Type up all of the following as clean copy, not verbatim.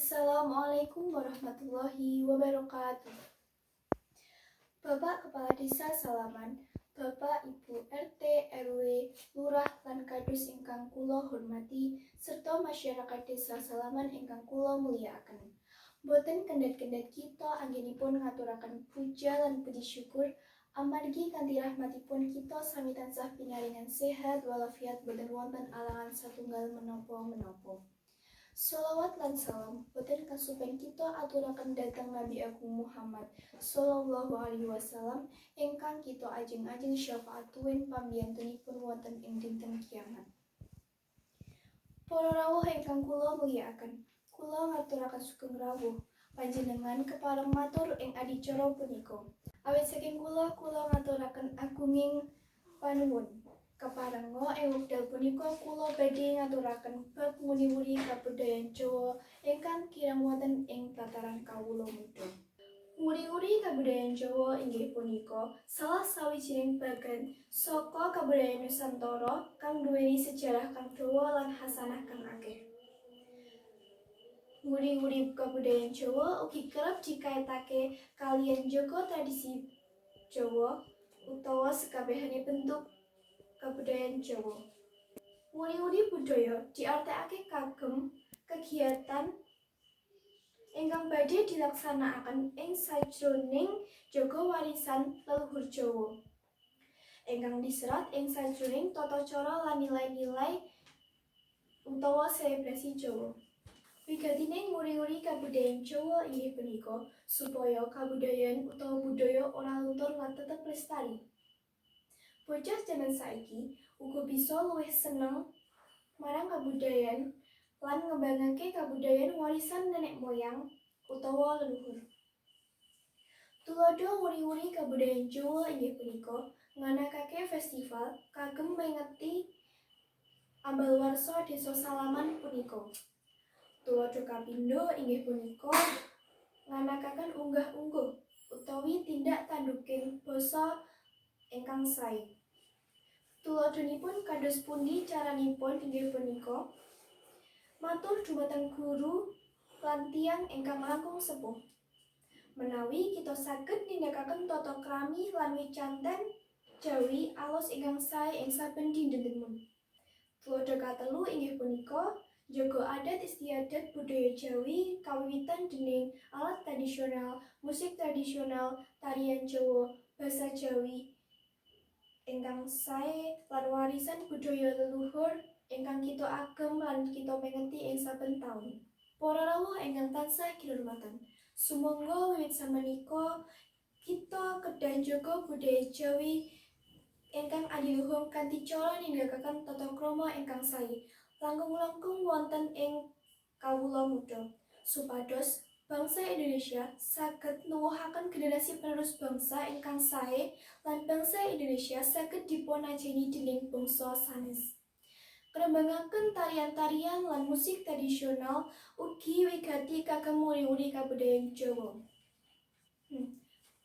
Assalamualaikum warahmatullahi wabarakatuh. Bapak Kepala Desa Salaman, Bapak Ibu RT, RW, Lurah lan Kadus ingkang kula hormati, serta masyarakat Desa Salaman ingkang kula mulyakaken. Boten kendhat-kendhat kita anggenipun ngaturaken puja lan puji syukur amargi kanthi rahmatipun kita sami tansah pinaringan sehat walafiat, boten wonten alangan satunggal menapa-menapa. Sholawat lan salam boten kasupen kita aturaken dhateng Nabi Agung Muhammad Sallallahu Alaihi Wasallam ingkang kita ajeng-ajeng syafaat tuwin pambiyantunipun wonten ing dinten kiamat. Para rawuh ingkang kula mulyakaken, kula ngaturaken sugeng rawuh panjenengan kepareng matur ing adicara punika. Awit saking kula, kula ngaturaken agunging panuwun. Keparenga ing wekdal punika kula badhe ngaturaken bab nguri-uri kabudayan Jawa ingkang kirang wonten ing tataran kawula muda. Nguri-uri kabudayan Jawa inggih punika salah sawijining bagan saka kabudayan Nusantara kang nduweni sejarah kang dawa lan khasanah kang akeh. Nguri-uri kabudayan Jawa ugi kerep dikaitake kaliyan njaga tradisi Jawa utawa sekabehane bentuk kabudayan Jawa. Nguri-uri budaya diartekake kagem kegiatan ingkang badhe dilaksanakaken ing sajroning njaga warisan leluhur Jawa ingkang diserat ing sajroning tata cara lan nilai-nilai utawa selebrasi Jawa. Wigatine nguri-uri kabudayan Jawa inggih punika supaya kabudayan utawa budaya ora luntur lan tetep lestari. Bocah jaman saiki uga bisa luwih seneng marang kabudayan lan ngembangake kabudayan warisan nenek moyang utawa leluhur. Tuladha nguri-uri kabudayan Jawa inggih punika nganakake festival kagem mengeti ambal warsa Desa Salaman punika. Tuladha kapindho inggih punika nganakaken unggah-ungguh utawi tindak tanduking basa ingkang sae. Tuladhanipun kados pundi caranipun inggih punika matur dumateng guru lan tiyang ingkang langkung sepuh. Menawi kita saged nindakaken tata krami lan wicanten Jawi alus ingkang sae ing saben dintenipun. Tuladha katelu inggih punika njaga adat istiadat budaya Jawi kawiwitan dening alat tradisional, musik tradisional, tarian Jawa, basa Jawi ingkang sae lan warisan budaya leluhur ingkang kita agem lan kita mengeti ing saben taun. Para rawuh ingkang tansah kinurmatan, sumangga wiwit samenika kita kedah njaga budaya Jawi ingkang adiluhung kanthi cara nindakaken tata krama ingkang sae langkung-langkung wonten ing kawula muda, supados bangsa Indonesia saged nuwuhaken generasi penerus bangsa ingkang sae lan bangsa Indonesia saged dipunajeni dening bangsa sanes. Ngrembangaken tarian-tarian lan musik tradisional ugi wigati kagem nguri-uri kabudayan Jawa.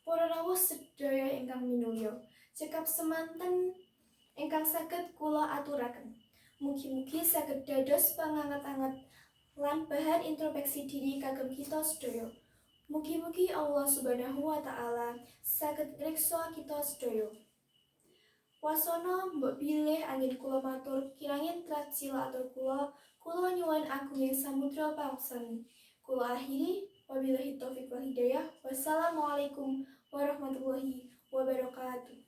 Para rawuh sedaya ingkang minulya, cekap semanten ingkang saged kula aturaken. Mugi-mugi saged dados panganget-anget lan bahan introspeksi diri kagem kita sedaya. Mugi-mugi Allah Subhanahu wa Ta'ala saged ngreksa kita sedaya. Wasana mbok bilih anggen kula matur kirangin tratsila atur kula, kula nyuwun agunging samudra panguksami. Kula akhiri, wabillahi taufik wal hidayah. Wassalamualaikum warahmatullahi wabarakatuh.